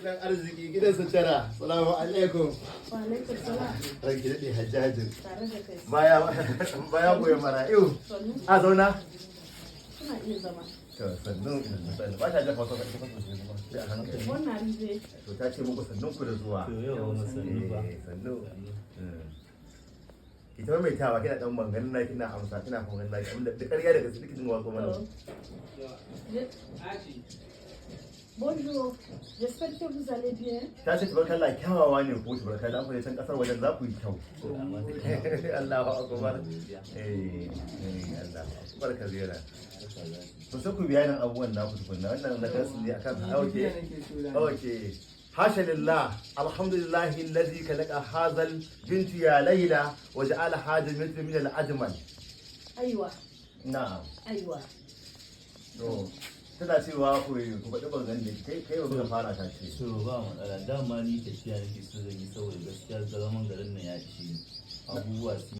Gidan arziki, gidan sutura. Salamu alaikum. Wa alaikum salam. Ranki daɗe, Hajjajin. Tare da kai. Baya baya goyi marayu. Sannu. A zauna. Kuna iya zama. To, sannu sannu. Ba ta jefa wasu ba, sai a hankali. Bonne arrivée. To, ta ce muku sannun ku da zuwa. To, yau mu sannu ba. Eh, sannu. Ki ta maimaitawa, kina dan maganganun na, kina amsa, kina maganganun na abinda da ƙarya da gaske kike watso mana. Bonjour, j'espère que vous allez bien. Ta ce tabarkalla, kyawawa ne ko tabarkalla, an can kasar wajen za ku yi kyau. Allahu akbar. Eh eh, Allahu akbar kabira. To, sai ku bayanin abubuwan naku tukunna, wannan na kansu ne akan. Okay, hasha lillah, alhamdulillahi alladhi khalaqa hadha binti ya Layla wa ja'ala hadha al min al-ajmal. Aiwa, Na'am. aiwa. To, tana cewa ku faɗi bangan da kai kai ba fara, ta ce. To, ba matsala, dama ni tafiya nake so zan yi saboda gaskiya zaman garin nan ya ishe ni. Abubuwa sun